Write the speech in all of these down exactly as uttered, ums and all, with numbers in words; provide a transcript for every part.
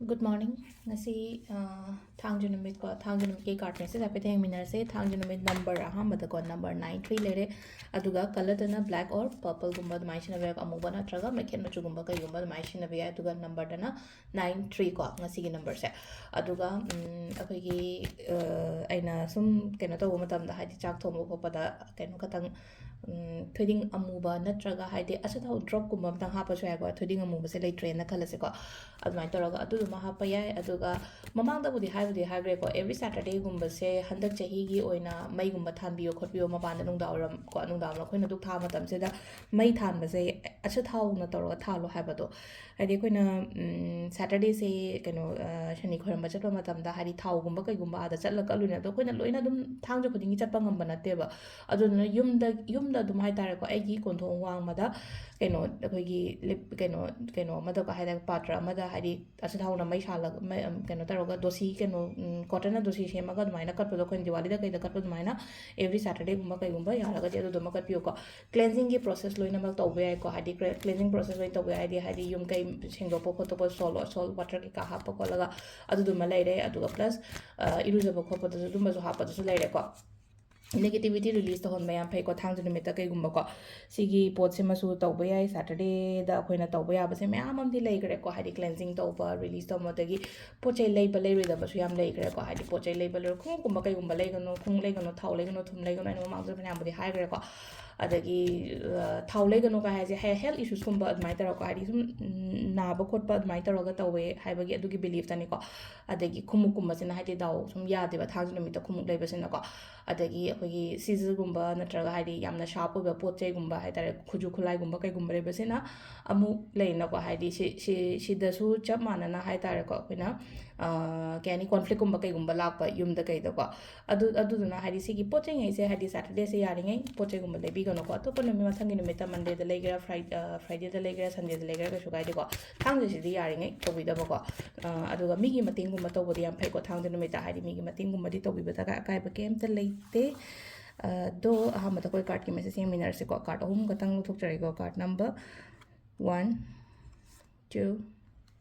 Good morning. ꯉꯁꯤ ꯑ, ꯊꯥꯡꯖ ꯅꯨꯃꯤꯠꯀꯣ, ꯊꯥꯡꯖ ꯅꯨꯃꯤꯠꯀꯤ card message ꯍꯥꯏꯐꯦꯠ ꯌꯦꯡꯃꯤꯟꯅꯔꯁꯦ. ꯊꯥꯡꯖ ꯅꯨꯃꯤꯠ number ꯑꯍꯥꯟꯕꯗꯀꯣ, number nine three ꯂꯩꯔꯦ. ꯑꯗꯨꯒ colourꯗꯅ black or purpleꯒꯨꯝꯕ ꯑꯗꯨꯃꯥꯏꯅ ꯁꯤꯖꯤꯟꯅꯕ ꯌꯥꯏ, ꯑꯃꯨꯕ ꯅꯠꯇ꯭ꯔꯒ ꯃꯩꯈꯦꯠ ꯃꯆꯨꯒꯨꯝꯕ ꯀꯩꯒꯨꯝꯕ ꯑꯗꯨꯃꯥꯏꯅ ꯁꯤꯖꯤꯟꯅꯕ ꯌꯥꯏ. ꯑꯗꯨꯒ numberꯗꯅ nine three ꯀꯣ, ꯉꯁꯤꯒꯤ numberꯁꯦ. ꯑꯗꯨꯒ ꯎꯝ, ꯑꯩꯈꯣꯏꯒꯤ ꯑ, ꯑꯩꯅ ꯁꯨꯝ ꯀꯩꯅꯣ ꯇꯧꯕ ꯃꯇꯝꯗ, ꯍꯥꯏꯗꯤ ꯆꯥꯛ ꯊꯣꯡꯕ ꯈꯣꯠꯄꯗ ꯀꯩꯅꯣ ꯈꯇꯪ ꯎꯝ, ꯊꯣꯏꯗꯤꯡ ꯑꯃꯨꯕ ꯅꯠꯇ꯭ꯔꯒ ꯍꯥꯏꯗꯤ ꯑꯆꯥꯊꯥꯎ drop ꯀꯨꯝꯕ ꯑꯝꯇꯪ ꯍꯥꯞꯄꯁꯨ ꯌꯥꯏꯀꯣ, ꯊꯣꯏꯗꯤꯡ ꯑꯃꯨꯕꯁꯦ ꯂꯩꯇ꯭ꯔꯦꯅ ꯈꯜꯂꯁꯦꯀꯣ. ꯑꯗꯨꯃꯥꯏꯅ ꯇꯧꯔꯒ ꯑꯗꯨꯗꯨꯃ ꯍꯥꯞꯄ ꯌꯥꯏ. ꯑꯗꯨꯒ ꯃꯃꯥꯡꯗꯕꯨꯗꯤ ꯍꯥꯏꯕꯨꯗꯤ ꯍꯥꯏꯈ꯭ꯔꯦꯀꯣ, every Saturdayꯒꯨꯝꯕꯁꯦ ꯍꯟꯗꯛ ꯆꯍꯤꯒꯤ ꯑꯣꯏꯅ ꯃꯩꯒꯨꯝꯕ ꯊꯥꯟꯕꯤꯌꯣ ꯈꯣꯠꯄꯤꯌꯣ ꯃꯄꯥꯟꯗ ꯅꯨꯡꯗꯥꯡ ꯋꯥꯏꯔꯝ ꯀꯣ, ꯅꯨꯡꯗꯥꯡ ꯋꯥꯏꯔꯝ ꯑꯩꯈꯣꯏꯅ ꯙꯨꯛ ꯊꯥꯕ ꯃꯇꯝꯁꯤꯗ ꯃꯩ ꯊꯥꯟꯕꯁꯦ ꯑꯆꯥꯊꯥꯎꯅ ꯇꯧꯔꯒ ꯊꯥꯜꯂꯣ ꯍꯥꯏꯕꯗꯣ. ꯍꯥꯏꯗꯤ ꯑꯩꯈꯣꯏꯅ ꯎꯝ, Saturdayꯁꯦ ꯀꯩꯅꯣ ꯑ, ꯁꯅꯤ ꯈꯣꯏꯔꯝꯕ ꯆꯠꯄ ꯃꯇꯝꯗ ꯍꯥꯏꯗꯤ ꯊꯥꯎꯒꯨꯝꯕ ꯀꯩꯒꯨꯝꯕ ꯑꯥꯗ ꯆꯠꯂ ꯀꯠꯂꯨꯅꯦ, ꯑꯗꯣ ꯑꯩꯈꯣꯏꯅ ꯂꯣꯏꯅ ꯑꯗꯨꯝ ꯊꯥꯡꯖ ꯈꯨꯗꯤꯡꯒꯤ ꯆꯠꯄ ꯉꯝꯕ ꯅꯠꯇꯦꯕ. ꯑꯗꯨꯗꯨꯅ ꯌꯨꯝꯗ ꯌꯨꯝꯗ ꯑꯗꯨꯝ ꯍꯥꯏꯇꯥꯔꯦꯀꯣ, ꯑꯩꯒꯤ ꯀꯣꯟꯊꯣꯡ ꯋꯥꯡꯃꯗ ꯀꯩꯅꯣ ꯑꯩꯈꯣꯏꯒꯤ ꯂꯤꯞ ꯀꯩꯅꯣ ꯀꯩꯅꯣ ꯑꯃꯗꯀꯣ ꯍꯥꯏꯇꯥꯔꯦ, ꯄꯥꯇ꯭ꯔ ꯑꯃꯗ ꯍꯥꯏꯗꯤ ꯑꯆꯥꯊꯥꯎꯅ ꯃꯩ ꯁꯥꯜꯂꯒ ꯃꯩ, ꯎꯝ, ꯀꯩꯅꯣ ꯇꯧꯔꯒ ꯗꯣꯁꯤ ꯀꯩꯅꯣ ꯎꯝ, cottonꯅ ꯗꯣꯁꯤ ꯁꯦꯝꯃꯒ ꯑꯗꯨꯃꯥꯏꯅ ꯀꯠꯄꯗꯣ ꯑꯩꯈꯣꯏꯅ ꯗꯤꯋꯥꯂꯤꯗ ꯀꯩꯗ ꯀꯠꯄ ꯑꯗꯨꯃꯥꯏꯅ every Saturdayꯒꯨꯝꯕ ꯀꯩꯒꯨꯝꯕ ꯌꯥꯔꯒꯗꯤ ꯑꯗꯨꯗꯨꯃ ꯀꯠꯄꯤꯌꯨꯀꯣ. Cleansingꯒꯤ process ꯂꯣꯏꯅꯃꯛ ꯇꯧꯕ ꯌꯥꯏꯀꯣ, ꯍꯥꯏꯗꯤ cleansing process ꯂꯣꯏꯅ ꯇꯧꯕ ꯌꯥꯏ, ꯍꯥꯏꯗꯤ ꯍꯥꯏꯗꯤ ꯌꯨꯝ ꯀꯩ ꯁꯦꯡꯗꯣꯛꯄ ꯈꯣꯠꯇꯣꯛꯄ, salt salt water ꯀꯩꯀꯥ ꯍꯥꯞꯄ ꯈꯣꯠꯂꯒ ꯑꯗꯨꯗꯨꯃ ꯂꯩꯔꯦ. ꯑꯗꯨꯒ plus ꯑ, ꯏꯔꯨꯖꯕ ꯈꯣꯠꯄꯗꯁꯨ ꯑꯗꯨꯝꯕꯁꯨ ꯍꯥꯞꯄꯗꯁꯨ ꯂꯩꯔꯦꯀꯣ. Negativity release ꯇꯧꯍꯟꯕ ꯌꯥꯝ ꯐꯩꯀꯣ, ꯊꯥꯡꯖ ꯅꯨꯃꯤꯠꯇ ꯀꯩꯒꯨꯝꯕꯀꯣ. ꯁꯤꯒꯤ ꯄꯣꯠꯁꯤꯃꯁꯨ ꯇꯧꯕ ꯌꯥꯏ. Saturdayꯗ ꯑꯩꯈꯣꯏꯅ ꯇꯧꯕ ꯌꯥꯕꯁꯦ ꯃꯌꯥꯝ ꯑꯃꯗꯤ ꯂꯩꯈ꯭ꯔꯦꯀꯣ, ꯍꯥꯏꯗꯤ cleansing ꯇꯧꯕ, release ꯇꯧꯕ, ꯑꯗꯒꯤ ꯄꯣꯠ ꯆꯩ ꯂꯩꯕ ꯂꯩꯔꯣꯏꯗꯕꯁꯨ ꯌꯥꯝ ꯂꯩꯈ꯭ꯔꯦꯀꯣ. ꯍꯥꯏꯗꯤ ꯄꯣꯠ ꯆꯩ ꯂꯩꯕ ꯂꯩꯔꯣꯏ, ꯈꯣꯡꯎꯞꯀꯨꯝꯕ ꯀꯩꯒꯨꯝꯕ ꯂꯩꯒꯅꯨ, ꯈꯣꯡꯎꯞ ꯂꯩꯒꯅꯨ, ꯊꯥꯎ ꯂꯩꯒꯅꯨ, ꯊꯨꯝ ꯂꯩꯒꯅꯨ, ꯑꯩꯅ ꯃꯃꯥꯡꯗꯁꯨ ꯐꯅꯌꯥꯝꯕꯨꯗꯤ ꯍꯥꯏꯈ꯭ꯔꯦꯀꯣ. ꯑꯗꯒꯤ ꯑ, ꯊꯥꯎ ꯂꯩꯒꯅꯨ ꯀꯥꯏ ꯍꯥꯏꯁꯦ ꯍꯦ- health issuesꯀꯨꯝꯕ ꯑꯗꯨꯃꯥꯏꯅ ꯇꯧꯔꯒ, ꯍꯥꯏꯗꯤ ꯁꯨꯝ ꯎꯝ, ꯅꯥꯕ ꯈꯣꯠꯄ ꯑꯗꯨꯃꯥꯏꯅ ꯇꯧꯔꯒ ꯇꯧꯋꯦ ꯍꯥꯏꯕꯒꯤ ꯑꯗꯨꯒꯤ beliefꯇꯅꯤꯀꯣ. ꯑꯗꯒꯤ ꯈꯣꯡꯎꯞꯀꯨꯝꯕꯁꯤꯅ ꯍꯥꯏꯗꯤ ꯗꯥꯎ ꯁꯨꯝ ꯌꯥꯗꯦꯕ ꯊꯥꯡꯖ ꯅꯨꯃꯤꯠꯇ ꯈꯣꯡꯎꯞ ꯂꯩꯕꯁꯤꯅꯀꯣ. ꯑꯗꯒꯤ ꯑꯩꯈꯣꯏꯒꯤ scissors ꯒꯨꯝꯕ ꯅꯠꯇ꯭ꯔꯒ ꯍꯥꯏꯗꯤ ꯌꯥꯝꯅ sharp ꯑꯣꯏꯕ ꯄꯣꯠ ꯆꯩꯒꯨꯝꯕ ꯍꯥꯏꯇꯥꯔꯦ, ꯈꯨꯠꯁꯨ ꯈꯨꯠꯂꯥꯏꯒꯨꯝꯕ ꯀꯩꯒꯨꯝꯕ ꯂꯩꯕꯁꯤꯅ ꯑꯃꯨꯛ ꯂꯩꯅꯀꯣ, ꯍꯥꯏꯗꯤ ꯁꯤ ꯁꯤ ꯁꯤꯗꯁꯨ ꯆꯞ ꯃꯥꯟꯅꯅ ꯍꯥꯏꯇꯥꯔꯦꯀꯣ, ꯑꯩꯈꯣꯏꯅ ꯑ, ꯀꯩ ꯍꯥꯏꯅꯤ, conflictꯀꯨꯝꯕ ꯀꯩꯒꯨꯝꯕ ꯂꯥꯛꯄ ꯌꯨꯝꯗ ꯀꯩꯗꯀꯣ. ꯑꯗꯨ ꯑꯗꯨꯗꯨꯅ ꯍꯥꯏꯗꯤ ꯁꯤꯒꯤ ꯄꯣꯠ ꯆꯩꯉꯩꯁꯦ ꯍꯥꯏꯗꯤ Saturdayꯁꯦ ꯌꯥꯔꯤꯉꯩ ꯄꯣꯠ ꯆꯩꯒꯨꯝꯕ ꯂꯩꯕꯤꯒꯅꯨꯀꯣ. ꯑꯇꯣꯞꯄ ꯅꯨꯃꯤꯠ ꯃꯊꯪꯒꯤ ꯅꯨꯃꯤꯠꯇ Mondayꯗ ꯂꯩꯒꯦꯔꯥ, Fri- ꯑ, Fridayꯗ ꯂꯩꯒꯦꯔꯥ, Sundayꯗ ꯂꯩꯒꯦꯔꯥ ꯀꯩꯁꯨ ꯀꯥꯏꯗꯦꯀꯣ. ꯊꯥꯡꯖꯁꯤꯗꯤ ꯌꯥꯔꯤꯉꯩ ꯇꯧꯕꯤꯗꯕꯀꯣ. ꯑ, ꯑꯗꯨꯒ ꯃꯤꯒꯤ ꯃꯇꯦꯡꯒꯨꯝꯕ ꯇꯧꯕꯗꯤ ꯌꯥꯝ ꯐꯩꯀꯣ, ꯊꯥꯡꯖ ꯅꯨꯃꯤꯠꯇ ꯍꯥꯏꯗꯤ ꯃꯤꯒꯤ ꯃꯇꯦꯡꯒꯨꯝꯕꯗꯤ ꯇꯧꯕꯤꯕꯗ ꯑꯀꯥꯏꯕ ꯀꯩꯝꯇ ꯂꯩꯇꯦ. ꯑꯗꯣ ꯑꯍꯥꯟꯕꯗ ꯑꯩꯈꯣꯏ cardꯀꯤ message ꯌꯦꯡꯃꯤꯟꯅꯔꯁꯤꯀꯣ. Card ꯑꯍꯨꯝ ꯈꯛꯇꯪ ꯂꯧꯊꯣꯛꯆꯔꯒꯦꯀꯣ. Card number one, two,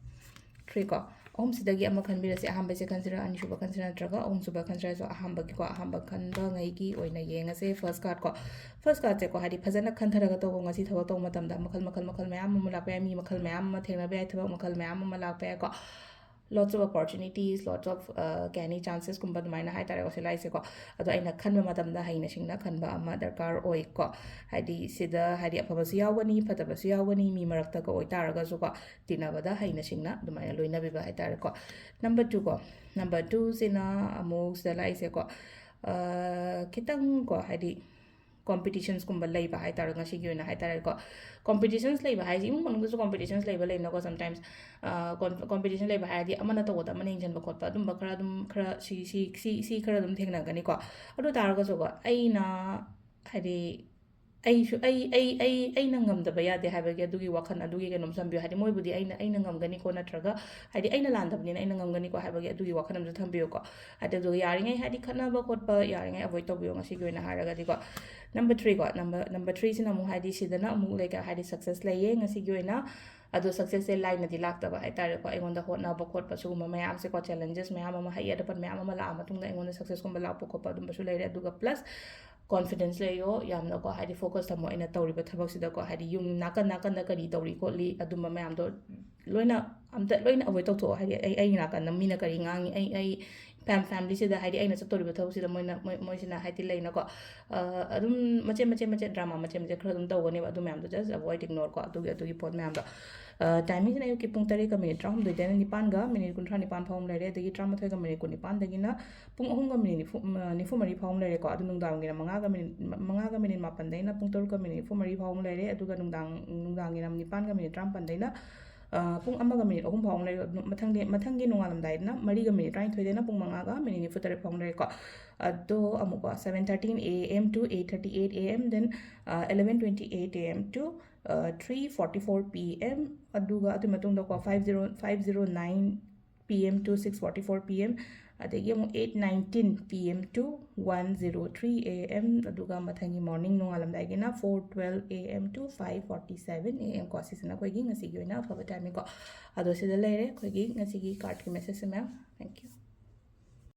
three ꯀꯣ. ꯑꯍꯨꯝꯁꯤꯗꯒꯤ ꯑꯃ ꯈꯟꯕꯤꯔꯁꯦ꯫ ꯑꯍꯥꯟꯕꯁꯦ ꯈꯟꯁꯤꯔꯥ, ꯑꯅꯤꯁꯨꯕ ꯈꯟꯁꯤꯔꯥ, ꯅꯠꯇ꯭ꯔꯒ ꯑꯍꯨꯝꯁꯨꯕ ꯈꯟꯁꯤꯔꯥꯁꯨ, ꯑꯍꯥꯟꯕꯒꯤꯀꯣ, ꯑꯍꯥꯟꯕ ꯈꯟꯕꯉꯩꯒꯤ ꯑꯣꯏꯅ ꯌꯦꯡꯉꯁꯦ꯫ First card ꯀꯣ, first cardꯁꯦꯀꯣ, ꯍꯥꯏꯗꯤ ꯐꯖꯅ ꯈꯟꯊꯔꯒ ꯇꯧꯕ, ꯉꯁꯤ ꯊꯕꯛ ꯇꯧꯕ ꯃꯇꯝꯗ ꯃꯈꯜ ꯃꯈꯜ ꯃꯈꯜ ꯃꯌꯥꯝ ꯑꯃ ꯂꯥꯛꯄ ꯌꯥꯏ, ꯃꯤ ꯃꯈꯜ ꯃꯌꯥꯝ ꯑꯃ ꯊꯦꯡꯅꯕ ꯌꯥꯏ, ꯊꯕꯛ ꯃꯈꯜ ꯃꯌꯥꯝ ꯑꯃ ꯂꯥꯛꯄ ꯌꯥꯏꯀꯣ꯫ Lots of opportunities, lots of, ꯑ, ꯀꯩ ꯍꯥꯏꯅꯤ, chances ꯀꯨꯝꯕ ꯑꯗꯨꯃꯥꯏꯅ ꯍꯥꯏꯇꯥꯔꯦꯀꯣ, ꯁꯤ ꯂꯥꯛꯏꯁꯦꯀꯣ꯫ ꯑꯗꯣ ꯑꯩꯅ ꯈꯟꯕ ꯃꯇꯝꯗ ꯍꯩꯅ ꯁꯤꯡꯅ ꯈꯟꯕ ꯑꯃ ꯗꯔꯀꯥꯔ ꯑꯣꯏꯀꯣ꯫ ꯍꯥꯏꯗꯤ ꯁꯤꯗ ꯍꯥꯏꯗꯤ ꯑꯐꯕꯁꯨ ꯌꯥꯎꯒꯅꯤ, ꯐꯠꯇꯕꯁꯨ ꯌꯥꯎꯒꯅꯤ, ꯃꯤ ꯃꯔꯛꯇꯒ ꯑꯣꯏꯇꯥꯔꯒꯁꯨꯀꯣ, ꯇꯤꯟꯅꯕꯗ ꯍꯩꯅ ꯁꯤꯡꯅ ꯑꯗꯨꯃꯥꯏꯅ ꯂꯣꯏꯅꯕꯤꯕ ꯍꯥꯏꯇꯥꯔꯦꯀꯣ꯫ Number two ꯀꯣ, number twoꯁꯤꯅ ꯑꯃꯨꯛ ꯁꯤꯗ ꯂꯥꯛꯏꯁꯦꯀꯣ, ꯑ, ꯈꯤꯇꯪ ꯀꯣ, ꯍꯥꯏꯗꯤ competitionsꯀꯨꯝꯕ ꯂꯩꯕ ꯍꯥꯏꯇꯥꯔꯦ, ꯉꯁꯤꯒꯤ ꯑꯣꯏꯅ ꯍꯥꯏꯇꯥꯔꯦꯀꯣ꯫ Competitions ꯂꯩꯕ ꯍꯥꯏꯁꯦ ꯏꯃꯨꯡ ꯃꯅꯨꯡꯗꯁꯨ competitions ꯂꯩꯕ ꯂꯩꯅꯀꯣ, sometimes꯫ ꯑ, com-, competition ꯂꯩꯕ ꯍꯥꯏꯔꯗꯤ ꯑꯃꯅ ꯇꯧꯕꯗ ꯑꯃꯅ ꯌꯦꯡꯁꯤꯟꯕ ꯈꯣꯠꯄ, ꯑꯗꯨꯝꯕ ꯈꯔ ꯑꯗꯨꯝ, ꯈꯔ ꯁꯤ, ꯁꯤ, ꯁꯤ, ꯁꯤ ꯈꯔ ꯑꯗꯨꯝ ꯊꯦꯡꯅꯒꯅꯤꯀꯣ꯫ ꯑꯗꯨ ꯇꯥꯔꯒꯁꯨꯀꯣ, ꯑꯩꯅ ꯍꯥꯏꯗꯤ ꯑꯩꯁꯨ, ꯑꯩ, ꯑꯩ, ꯑꯩ, ꯑꯩꯅ ꯉꯝꯗꯕ ꯌꯥꯗꯦ ꯍꯥꯏꯕꯒꯤ ꯑꯗꯨꯒꯤ ꯋꯥꯈꯜ, ꯑꯗꯨꯒꯤ ꯀꯩꯅꯣꯝ ꯊꯝꯕꯤꯌꯨ꯫ ꯍꯥꯏꯗꯤ ꯃꯣꯏꯕꯨꯗꯤ ꯑꯩꯅ, ꯑꯩꯅ ꯉꯝꯒꯅꯤꯀꯣ, ꯅꯠꯇ꯭ꯔꯒ ꯍꯥꯏꯗꯤ ꯑꯩꯅ ꯂꯥꯟꯗꯕꯅꯤꯅ ꯑꯩꯅ ꯉꯝꯒꯅꯤꯀꯣ ꯍꯥꯏꯕꯒꯤ ꯑꯗꯨꯒꯤ ꯋꯥꯈꯜ ꯑꯃꯁꯨ ꯊꯝꯕꯤꯌꯨꯀꯣ꯫ ꯍꯥꯏꯗꯤ ꯑꯗꯨꯒ ꯌꯥꯔꯤꯉꯩ ꯍꯥꯏꯗꯤ ꯈꯠꯅꯕ ꯈꯣꯠꯄ ꯌꯥꯔꯤꯉꯩ avoid ꯇꯧꯕꯤꯌꯣ ꯉꯁꯤꯒꯤ ꯑꯣꯏꯅ ꯍꯥꯏꯔꯒꯗꯤꯀꯣ꯫ Number three ꯀꯣ, number, number threeꯁꯤꯅ ꯑꯃꯨꯛ ꯍꯥꯏꯗꯤ ꯁꯤꯗꯅ ꯑꯃꯨꯛ ꯂꯩꯀ-, ꯍꯥꯏꯗꯤ success ꯂꯩꯌꯦ ꯉꯁꯤꯒꯤ ꯑꯣꯏꯅ꯫ ꯑꯗꯣ successꯁꯦ ꯂꯥꯏꯅꯗꯤ ꯂꯥꯛꯇꯕ ꯍꯥꯏꯇꯥꯔꯦꯀꯣ꯫ ꯑꯩꯉꯣꯟꯗ ꯍꯣꯠꯅꯕ ꯈꯣꯠꯄ ꯁꯤꯒꯨꯝꯕ ꯃꯌꯥꯝꯁꯦꯀꯣ, challenges ꯃꯌꯥꯝ ꯑꯃ, ꯍꯩ ꯑꯗꯄꯟ ꯃꯌꯥꯝ ꯑꯃ ꯂꯥꯛꯑ ꯃꯇꯨꯡꯗ ꯑꯩꯉꯣꯟꯗ successꯀꯨꯝꯕ ꯂꯥꯛꯄ ꯈꯣꯠꯄ ꯑꯗꯨꯝꯕꯁꯨ ꯂꯩꯔꯦ꯫ ꯑꯗꯨꯒ plus confidence ꯂꯩꯌꯣ ꯌꯥꯝꯅꯀꯣ, ꯍꯥꯏꯗꯤ focus ꯊꯝꯃꯣ ꯑꯩꯅ ꯇꯧꯔꯤꯕ ꯊꯕꯛꯁꯤꯗꯀꯣ꯫ ꯍꯥꯏꯗꯤ ꯌꯨꯝ ꯅꯥꯀꯟ ꯅꯥꯀꯟꯗ ꯀꯔꯤ ꯇꯧꯔꯤ ꯈꯣꯠꯂꯤ ꯑꯗꯨꯝꯕ ꯃꯌꯥꯝꯗꯣ ꯂꯣꯏꯅ, ꯑꯝꯇ ꯂꯣꯏꯅ avoid ꯇꯧꯊꯣꯛꯑꯣ꯫ ꯍꯥꯏꯗꯤ ꯑꯩ, ꯑꯩꯒꯤ ꯅꯥꯀꯟꯗ ꯃꯤꯅ ꯀꯔꯤ ꯉꯥꯡꯉꯤ, ꯑꯩ, ꯑꯩ ꯐꯦꯝ-, familyꯁꯤꯗ, ꯍꯥꯏꯗꯤ ꯑꯩꯅ ꯆꯠꯇꯧꯔꯤꯕ ꯊꯕꯛꯁꯤꯗ ꯃꯣꯏꯅ, ꯃꯣꯏ, ꯃꯣꯏꯁꯤꯅ ꯍꯥꯏꯗꯤ ꯂꯩꯅꯀꯣ, ꯑ, ꯑꯗꯨꯝ ꯃꯆꯦꯠ ꯃꯆꯦꯠ ꯃꯆꯦꯠ drama ꯃꯆꯦꯠ ꯃꯆꯦꯠ ꯈꯔ ꯑꯗꯨꯝ ꯇꯧꯒꯅꯦꯕ꯫ ꯑꯗꯨ ꯃꯌꯥꯝꯗꯣ just avoid, ignore ꯀꯣ, ꯑꯗꯨꯒꯤ, ꯑꯗꯨꯒꯤ ꯄꯣꯠ ꯃꯌꯥꯝꯗꯣ꯫ ꯑ, timingꯁꯤꯅ ꯑꯌꯨꯛꯀꯤ ꯄꯨꯡ ꯇꯔꯦꯠꯀ minute ꯇꯔꯥꯍꯨꯝꯗꯣꯏꯗꯩꯅ ꯅꯤꯄꯥꯟꯒ minute ꯀꯨꯟꯊ꯭ꯔꯥ ꯅꯤꯄꯥꯟ ꯐꯥꯎ ꯑꯃ ꯂꯩꯔꯦ, ꯑꯗꯒꯤ ꯇꯔꯥꯃꯥꯊꯣꯏꯒ minute ꯀꯨꯟꯅꯤꯄꯥꯟꯗꯒꯤꯅ ꯄꯨꯡ ꯑꯍꯨꯝꯒ minute ꯅꯤꯐꯨ, ꯅꯤꯐꯨ ꯃꯔꯤ ꯐꯥꯎ ꯑꯃ ꯂꯩꯔꯦꯀꯣ꯫ ꯑꯗꯨ ꯅꯨꯡꯗꯥꯡꯒꯤꯅ ꯃꯉꯥꯒ minute, ꯃꯉꯥꯒ minute ꯃꯥꯄꯟꯗꯩꯅ ꯄꯨꯡ ꯇꯔꯨꯛꯀ minute ꯅꯤꯐꯨ ꯃꯔꯤ ꯐꯥꯎ ꯑꯃ ꯂꯩꯔꯦ, ꯑꯗꯨꯒ ꯅꯨꯡꯗꯥꯡ, ꯅꯨꯡꯗꯥꯡꯒꯤꯅ ꯅꯤꯄꯥꯟꯒ minute ꯇꯔꯥꯃꯥꯄꯟꯗꯩꯅ, ꯑ, ꯄꯨꯡ ꯑꯃꯒ minute ꯑꯍꯨꯝ ꯐꯥꯎ ꯑꯃ ꯂꯩꯔꯦ꯫ ꯑꯗꯨ ꯃꯊꯪꯒꯤ, ꯃꯊꯪꯒꯤ ꯅꯣꯡꯉꯥꯜꯂꯝꯗꯥꯏꯗꯅ ꯃꯔꯤꯒ minute ꯇꯔꯥꯅꯤꯊꯣꯏꯗꯩꯅ ꯄꯨꯡ ꯃꯉꯥꯒ minute ꯅꯤꯐꯨ ꯇꯔꯦꯠ ꯐꯥꯎ ꯑꯃ ꯂꯩꯔꯦꯀꯣ꯫ ꯑꯗꯣ ꯑꯃꯨꯛꯀꯣ, seven thirteen A M to eight thirty-eight A M, then, uh, eleven twenty-eight A M to, uh, three forty-four P M, ꯑꯗꯨꯒ ꯑꯗꯨꯒꯤ ꯃꯇꯨꯡꯗꯀꯣ, five zero, five zero nine P M to six forty-four P M, ꯑꯗꯒꯤ ꯑꯃꯨꯛ eight nineteen P M to one zero three A M, ꯑꯗꯨꯒ ꯃꯊꯪꯒꯤ morning ꯅꯣꯡꯉꯥꯜꯂꯝꯗꯥꯏꯒꯤꯅ four twelve A M to five forty seven A M ꯀꯣ꯫ ꯁꯤꯁꯤꯅ ꯑꯩꯈꯣꯏꯒꯤ ꯉꯁꯤꯒꯤ ꯑꯣꯏꯅ ꯑꯐꯕ timing ꯀꯣ꯫ ꯑꯗꯣ ꯁꯤꯗ ꯂꯩꯔꯦ ꯑꯩꯈꯣꯏꯒꯤ ꯉꯁꯤꯒꯤ cardꯀꯤ messageꯁꯦ ꯃꯌꯥꯝ꯫ Thank you꯫